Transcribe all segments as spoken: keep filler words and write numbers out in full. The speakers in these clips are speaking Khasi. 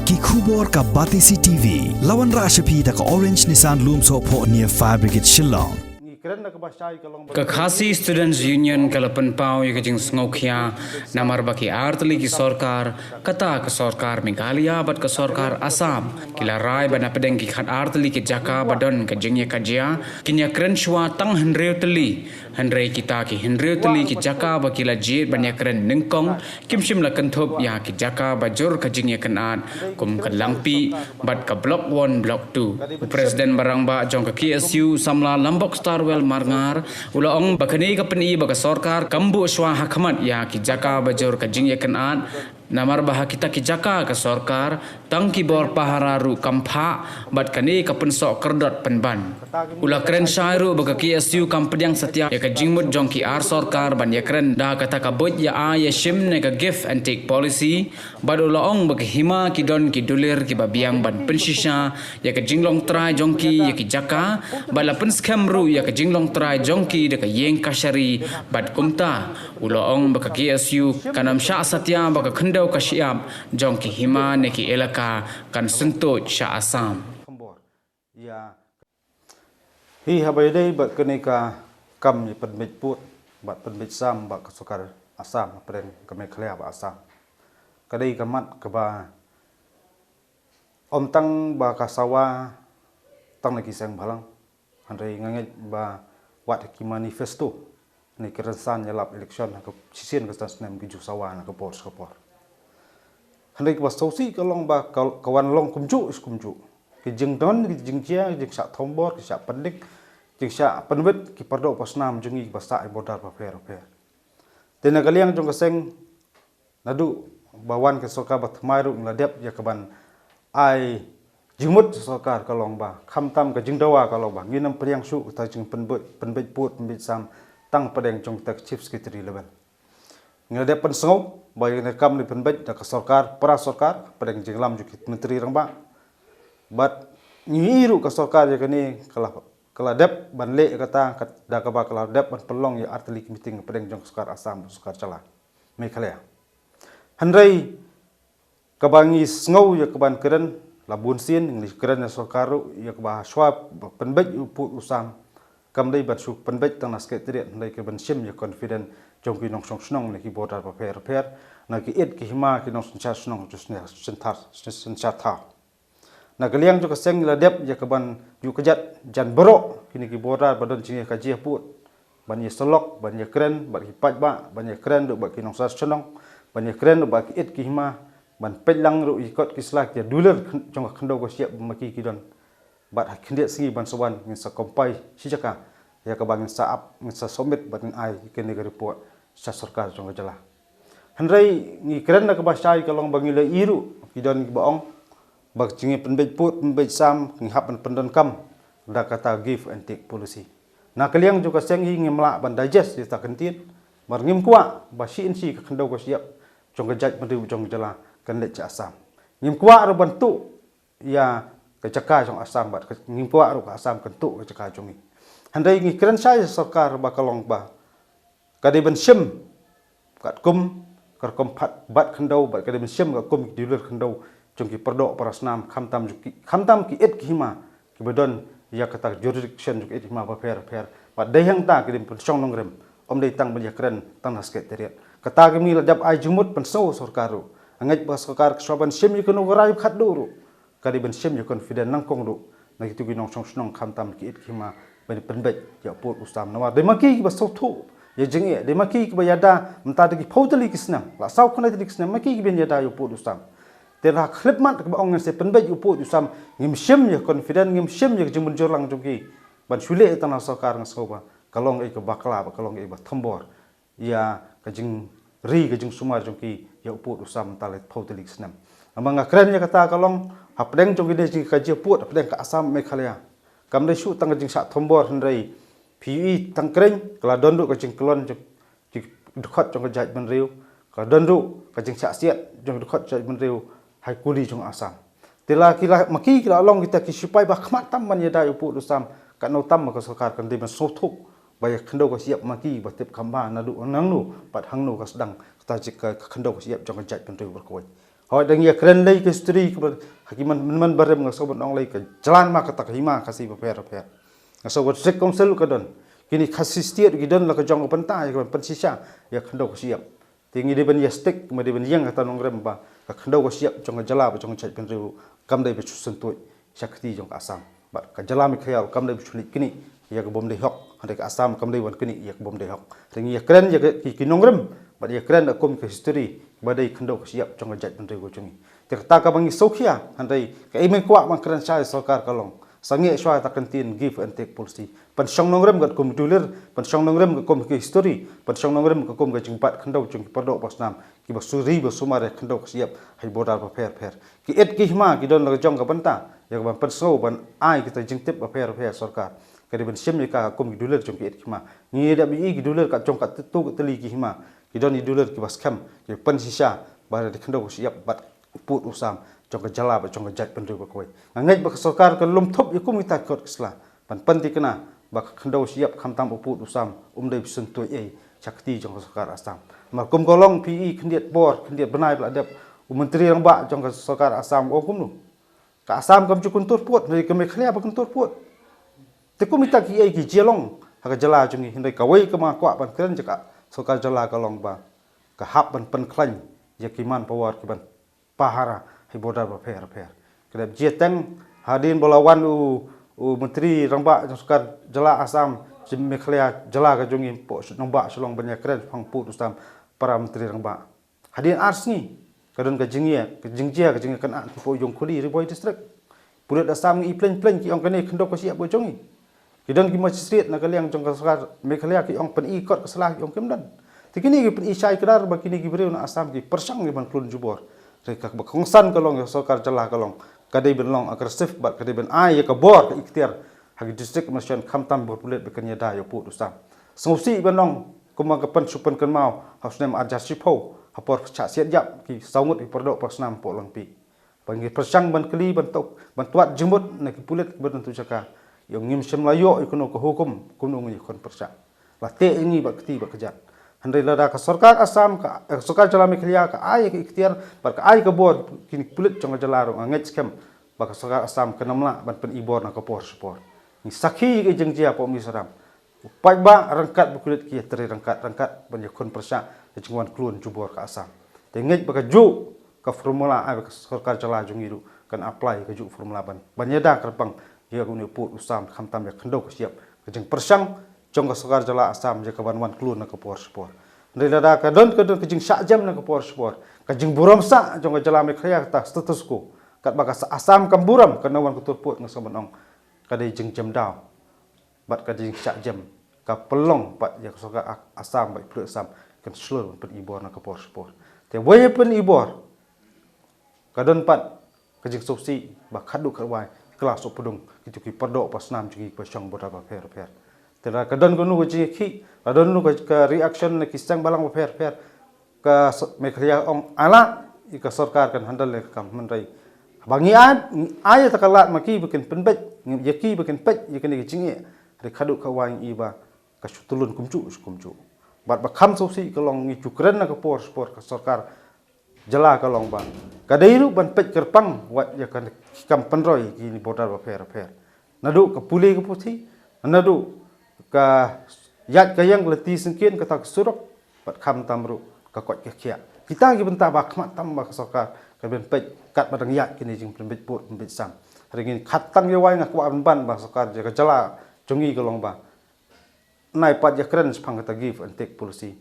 Ki khubor ka Batesi T V. La wanrah sha phi da ka Orange Nissan Lumsohphoh near Fire Brigade Shillong. Ka Khasi Students Union ka la pynpaw ïa ka jingsngewkhia namar ba ki ar tylli ki sorkar, kata ka sorkar Meghalaya bad ka sorkar Assam, ki la rai ba na pdeng ki khat ar tylli ki jaka ba don ka jingïakajia, kin ïakren shuwa tang hynriew tylli. Hynrei kita ki hynriew tylli ki jaka ba ki la jied ban ïakren nyngkong, kim shym la kynthup ïa ki jaka ba jur ka jingïakynad, kum ka Langpih bad ka Block One, Block Two. U President ba rangbah jong ka K S U, u samla Lambok Starwell Marngar, u la ong ba kane ka pyni ba ka sorkar kam buh shuwa ha khmat ïa ki jaka ba jur ka jingïakynad, namar ba ha kita ki jaka ka sorkar, tang ki bor pahara ruh kam phah, bad kane ka pynsoh kyrdot pynban. U la kren shai ruh ba ka K S U kam pdiang satia ïa ka jingmut jong ki ar sorkar ban ïakren da kata ka buit ïa ai ïa shim ne ka give and take policy, bad u la ong ba ka hima ki don ki dulir kiba biang ban pynshisha ïa ka jinglong trai jong ki ïa ki jaka, bad la pynskhem ruh ïa ka jinglong trai jong ki da ka ïing kashari, bad kumta u la ong ba ka K S U kan ym shah satia ba ka khyndew ka shyiap jong ki hima ne ki elaka kan syntuid sha Assam. Ïa. Hi haba ïadei bad kane ka kam ïa pynbeit pud bad pynbeit sam bad ka sorkar Assam hapdeng ka Meghalaya bad Assam. Ka dei ka mat kaba ym tang ba ka sawa tang na ki seng bhalang. Hynrei nga ngeit ba wat ha ki manifesto ne ki rynsan ïalap election ha ka shisien ka san snem ki ju sawa na ka por sha ka por. Hynrei kaba sngewsih ka long ba ka, ka wan long kumjuh kumjuh. Ki jingdon, ki jingjia, ki jingshah thombor, ki shah pyndik, jingshah pynwit ki pardoh pasnam jong ngi kiba sah ha ki border bapher bapher. Te na ka liang jong ka seng, naduh ba wan ka sorkar ba thymmai ruh ngi la dep ïa kaban ai jingmut sha sorkar ka long ba, khamtam ka jingdawa ka long ba ngin ym pdiang shuh kata jingpynbeit, pynbeit pud, pynbeit sam tang hapdeng jong kata ka Chief Secretary level. Ngi la dep pynsngew ba ïa kane ka kam ne pynbeit da ka sorkar, para sorkar, hapdeng jingïalam jong ki myntri rangbah. Bad ngi ïohi ruh ka sorkar ïa kane ka la, ka la dep ban leh ïa kata, ka, da kaba ka la dep ban pynlong ïa artylli ki meeting hapdeng jong ka sorkar Assam, sorkar jylla Meghalaya. Hynrei kaba ngi sngew ïa kaban kren la bun sien, ngi kren ïa sorkar ruh ïa kaba shuwa pynbeit u pud u sam, kam dei ban shu pynbeit tang na Secretariat, hynrei kaban shim ïa confidence jong ki nongshong shnong na ki border bapher bapher, na ki ïit ki hima ki nongsynshar shnong, synshar, synshar thaw. Na ka liang jong ka seng ngi la dep ïa kaban ïuh kjat jan baroh kine ki border ba don jingïakajia pud, ban ïasyllok, ban ïakren bad ki paidbah, ban ïakren ruh bad ki nongshong shnong, ban ïakren ruh bad ki ïit ki hima, ban peit lang ruh ïa ki kot ki sla, ki dulir jong ka khyndew ka shyiap ba ma ki ki don. Bad ha khyndiat sngi ban sa wan ngin sa compile shi jaka ïa kaba ngin sa ap, ngin sa submit bad ngin ai ïa kane ka report sha sorkar jong ka jylla. Hynrei ngi kren da kaba shai ka long ba ngi la ïohi ruh ki don kiba ong ba ka jingpynbeit pud pynbeit sam ngi hap ban pyndonkam da kata give and take policy. Na ka liang jong ka seng hi ngim lah ban digest ïa kata ka ktien, namar ngim kwah ba shi inshi ka khyndew ka shyiap jong ka jaitbynriew jong ka jylla kan leit sha Assam. Ngim kwah ruh ban tuh ïa ka jaka jong Assam bad ka, ngim kwah ruh ka Assam kan tuh ka jaka jong ngi. Hynrei ngi kren shai ïa sorkar ba ka long ba ka dei ban shim katkum ka rukom pat bat khyndew bad ka dei ban shim katkum ki dulir khyndew jong ki pardoh parasnam, khamtam jong ki, khamtam ki ïit ki hima kiba don ïa kata ka jurisdiction jong ki ïit ki hima bapher bapher. Bad dei hangta ki dei ban pynshong nongrim, ym dei tang ban ïakren tang na Secretariat. Kata ka ngi la dep ai jingmut pynsngew sorkar ruh. Nga ngeit ba sorkar ka shuwa ban shim ïa kano ka rai khatduh ruh, ka dei ban shim ïa confidence nyngkong ruh na kitu ki nongshong shnong, khamtam ki ïit ki hima, ban pynbeit ïa u pud u sam. Namar dei ma ki kiba sngewthuh ïa jingeh, dei ma ki kiba ïada mynta da ki phew tylli ki snem, la saw khyndai tylli ki snem, ma ki kiba ïada ïa u pud u sam. Te la khlip mat kaba ong ngin sa pynbeit ïa u pud u sam, ngim shim ïa confidence, ngim shim ïa ka jingmynjur lang jong ki ban shu leh tang na sorkar, nga sngew ba ka long ïa ka bakla, ba ka long ïa ka thombor ïa ka jingri ka jingsumar jong ki ïa u pud u sam mynta la phew tylli ki snem. Namar nga kren ïa kata ka long hapdeng jong kine ki jingkajia pud hapdeng ka Assam, Meghalaya, kam dei shuh tang ka jingshah thombor, hynrei phi ïohi tang kren ka la don ruh ka jingkyllon jong ki dkhot jong ka jaitbynriew, ka la don ruh ka jingshah siat jong ki dkhot jaitbynriew ha ki kuli jong Assam. Te la ki la, ma ki ki la long kita ki shipai ba khmat tam ban ïada ïa u pud u sam, katno tam ma ka sorkar kan dei ban sngewthuh ba ïa ka khyndew ka shyiap ma ki ba tip kham bha naduh nangno bad hangno ka sdang kata jingka, ka khyndew ka shyiap jong ka jaitbynriew baroh kawei. Hoi, dang ïa kren lei ka history ka ba, ha ki man, man, man barim nga sngewbha ban ong lei ka jlan ma kata ka hima Khasi bapher bapher. Nga sngewbha District Council ka don. Kine Khasi State ki don la ka jong ka bynta ïa ka ban pynshisha ïa ka khyndew ka shyiap. Te ngi dei ban ïa stick, ma dei ban ïeng kata nongrim ba ka khyndew ka shyiap jong ka jylla bad jong ka jaitbynriew kam dei ba shu syntuid sha kti jong ka Assam. Bad ka jylla Meghalaya kam dei ba shu leit knieh ïa ka bym dei hok, hynrei ka Assam kam dei ban knieh ïa ka bym dei hok. Hynrei ngi ïa kren ïa ki, ki nongrim bad ïa kren da kum ka history ba dei khyndew ka shyiap jong ka jaitbynriew ka jong ngi. Te kata kaba ngi sngewkhia, hynrei kaei me kwah ban kren shai sorkar ka long, sangeh shwa ta ka ktien give and take policy. Pynshong nongrim katkum dulir, pynshong nongrim katkum ka history, pynshong nongrim katkum ka jingbat khyndew jong ki pardoh parsnam kiba suri ba sumar ïa ka khyndew ka shyiap ha ki border bapher bapher. Ki et ki hima ki don la ka jong ka bynta ïa ka ban pynsngew ban ai kita jingtip bapher bapher sorkar. Ka dei ban shim ïa ka kum ki dulir jong ki et ki hima. Ngi dap ïohi ki dulir ka jong katto katne tylli ki hima ki don ki dulir kiba skhem, kiba pynshisha ba ka khyndew ka shyiap bad u pud u sam jong ka jylla bad jong ka jaitbynriew ba kawei. Nga ngeit ba ka sorkar ka lum thup ïa kum kita ki kot ki sla ban pynthikna ba ka khyndew shyiap khamtam u pud u sam um dei ba syntuid ei sha kti jong ka sorkar Assam. Namar kum ka long phi i khyndiat por, khyndiat bnai ba la dep, u Myntri Rangbah jong ka sorkar Assam u ong kumno, ka Assam kam ju kyntur pud, hynrei ka Meghalaya ba kyntur pud. Te kum kita kiei ki jia long ha ka jylla jong ngi, hynrei kawei kaba nga kwah ban kren ïa ka sorkar jylla ka long ba ka hap ban pynkhlaiñ ïa ki manpower ki ban pahara ha ki border bapher bapher. Ka dep jia teng hadien ba la wan u, u Myntri Rangbah jong sorkar jylla Assam sha Meghalaya, jylla ka jong ngi, hapoh nongbah Shillong ban ïa kren shaphang pud u sam para Myntri Rangbah. Hadien ar sngi ka don ka jingïa, ka jingjia, ka jingïakynad hapoh Ïungkhuli, Ri Bhoi District. Pulit Assam ngi i pleng pleng ki ong kane khyndew ka shyiap ka jong ngi. Ki don ki magistrate na ka liang jong ka sorkar Meghalaya ki ong pyni kot ka sla, ki ong kim don. Te kine ki pyni shai kdar ba kine ki briew na Assam ki pyrshang ki ban klun jubor. Te kaba kongsan ka long ïa ka sorkar jylla ka long ka dei ban long aggressive bad ka dei ban ai ïa ka bor, ka iktiar ha ki District Commissioner khamtam bor pulit ba kan ïada ïa u pud u sam. Sngewsih ban ong kumba ka pynshu pynkynmaw ha u snem ar hajar shiphew ha por ka shah siat ïap ki saw ngut ki pardoh parsnam hapoh Langpih. Ba ngi pyrshang ban kylli, ban tok, ban twad jingmut na ki pulit kiba don tu jaka. Ïa ngim shym la ïoh ïa kano ka hukum, kumno ngin ïakhun pyrshah. La teh ïa ngi bad kti bad kjat. Hynrei lada ka sorkar Assam, ka, eh, sorkar jylla Meghalaya ka ai ka iktiar bad ka ai ka bor kine ki pulit jong ka jylla ruh, nga ngeit skhem ba ka sorkar Assam kan ym lah ban pyni bor na ka por sha por. Ngi sakhi ïa ka jingjia hapoh Mizoram. U paidbah ryngkat bad u pulit ki ïatrei ryngkat ryngkat ban ïakhun pyrshah ïa ka jingwan klun jubor ka Assam. Te ngeit ba kajuh ka formula ai ba ka sorkar jylla jong ngi ruh kan apply kajuh formula ban, ban ïada kyrpang ïa une u pud u sam khamtam ïa ka khyndew ka shyiap. Ka jingpyrshang jong ka sorkar jylla Assam ïa ka ban wan klun na ka por sha por. Hynrei lada ka don, ka don ka jingshah jem na ka por sha por, ka jingburom sah jong ka jylla Meghalaya kata status quo, katba ka Assam kam burom, ka nongwan kyntur pud, nga sngewbha ban ong ka dei jingjem daw bad ka jingshah jem, ka pynlong pat ïa ka sorkar A-, Assam bad ki pulit Assam kan shlur ban pyni bor na ka por sha por. Te wei pyni bor, ka don pat ka jingsngewsih ba khadduh khadwai ki la shu pdung kito ki pardoh parsnam jong ngi kiba shong border bapher bapher. Te lada ka don kano ka jingïakhih, lada don kano ka, ka reaction na ki seng balang bapher bapher, ka s-, Meghalaya ong ai lad, ïa ka sorkar kan handle ïa ka kam, hynrei haba ngi ai, ngi ai ïa ka lad ma ki ba kin pynbeit, ngi ïa ki ba kin peit ïa kane ka jingeh, hynrei khadduh khadwai ngi i ba ka shu tyllun kumjuh shu kumjuh. Bad ba kham sngewsih ka long, ngi ju kren na ka por sha por, ka sorkar jylla ka long ba ka dei ruh ban peit kyrpang wat ïa ka kam pynroi kine ki border bapher bapher. Naduh ka pule ka puthi, naduh ka ïaid ka ïeng, ka lynti syngkien, kata ka surok, bad khamtam ruh ka koit ka khiah. Kita ki bynta ba khmat tam ba ka sorkar ka ban peit katba dang ïaid kine ki jingpynbeit pud pynbeit sam. Hynrei ngi khatang ïa wai, nga kwah ban ban ba ka sorkar jong ka jylla jong ngi ka long ba nai pat ïa kren shaphang kata give and take policy.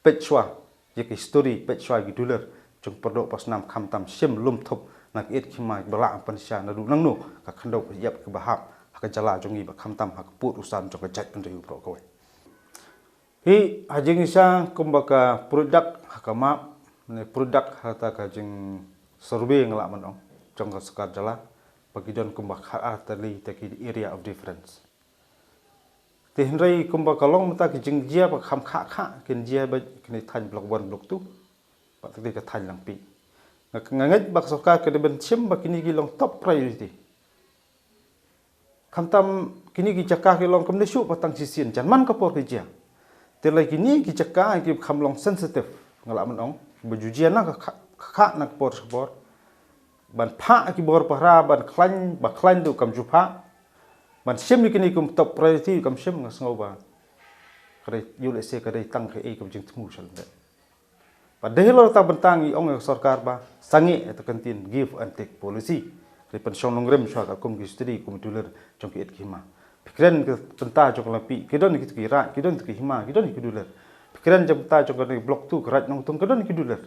Peit shwa ïa ka history, peit shwa ïa ki dulir jong ki pardoh parsnam, khamtam shim lum thup na ki et ki hima kiba lah ban pynshisha naduh nangno, ka khyndew ka shyiap kiba hap ha ka jylla jong ngi bad khamtam ha ka pud u sam jong ka jaitbynriew baroh kawei. Hi, ha jingshisha, kumba ka pruid dak ha ka map, ne pruid dak ha kata ka jingsurvey, nga lah ban ong, jong ka sorkar jylla, ba ki don kumba khatar tylli ta ki area of difference. Te hynrei kumba ka long mynta, ki jingjia ba kham khah khah kin jia beit ha kine ki thaiñ Block One, Block Two, bad kata ka thaiñ Langpih. Nga, nga ngeit ba ka sorkar ka dei ban shim ba kine ki long top priority. Khamtam kine ki jaka ki long kam dei shuh ba tang shisien, jan man ka por ki jia. Te lei kine ki jaka ki kham long sensitive, nga lah ban ong, ba ju jia na ka kha-, khah na ka por sha ka por, ban phah ki bor pahara ban khlaiñ, ba khlaiñ da u kam ju phah, ban shim ïa kine kum top priority kam shim, nga sngew ba ka dei, ïoh lehse ka dei tang kaei kam jingthmu sha lyndet. Ba dei halor ta bynta ngi ong ïa ka sorkar ba sangeh ïa ka ktien give and take policy. Ka dei pynshong nongrim shuwa ka kum ki studi kum dulir jong ki ïit ki hima. Phi kren ka bynta jong ka Langpih, ki don ki tu ki raid, ki don tu ki hima, ki don ki dulir. Phi kren jong bynta jong ka Block two ka raid Nongtung, ki don ki dulir.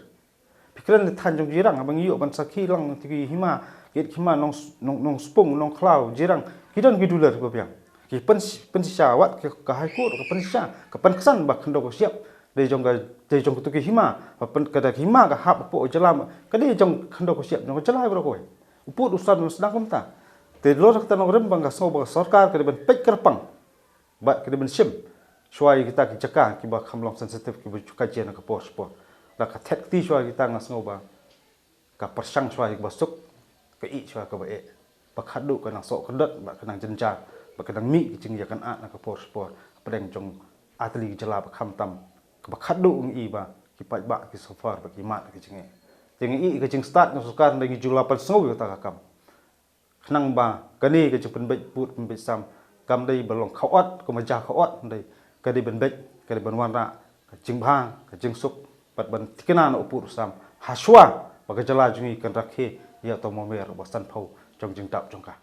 Phi kren ka thaiñ jong Jirang, haba ngi ïoh ban sakhi lang tu ki hima, ki ïit ki hima Nong, Nong, Nongspung, Nongkhlaw, Jirang, ki don ki dulir ba biang. Ki pyn, pynshisha wat ka, ka High Court ka pynshisha, ka pynksan ba khyndew ka shyiap dei jong ka, dei jong ka tu ki hima, ba pyn, ka da ki hima ka hap hapoh jylla, ka dei jong khyndew ka shyiap jong ka jylla baroh kawei. U pud u sam sdang kumta. Te halor kata nongrim ba nga sngew ba ka sorkar ka dei ban peit kyrpang, bad ka dei ban shim shuwa ïa kita ki jaka kiba kham long sensitive, kiba ju ka jia na ka por sha por. Da ka thet kti shuwa ïa kita, nga sngew ba ka pyrshang shuwa ïa kaba suk, ka ïeh shuwa kaba eh. Ba khadduh ka nang soh kyrdot, ba ka nang jynjar, ba ka nang mih ki jingïakynad na ka por sha por hapdeng jong artylli ki jylla, ba khamtam kaba khadduh ngi i ba ki paidbah ki suffer, ba ki mad ki jingeh. Te ngi i ka jingstad na sorkar, ngi ju la pynsngew ïa kata ka kam. Khnang ba kane ka jingpynbeit pud pynbeit sam kam dei ban long khaw ot, kumba jia khaw ot, dei ka dei ban beit, ka dei ban wanrah ka jingbha, ka jingsuk, bad ban thikna na u pud u sam ha shuwa ba ka jylla jong ngi kan rakhe ïa uta u mamer uba sanphew jong ka jingdap jong ka.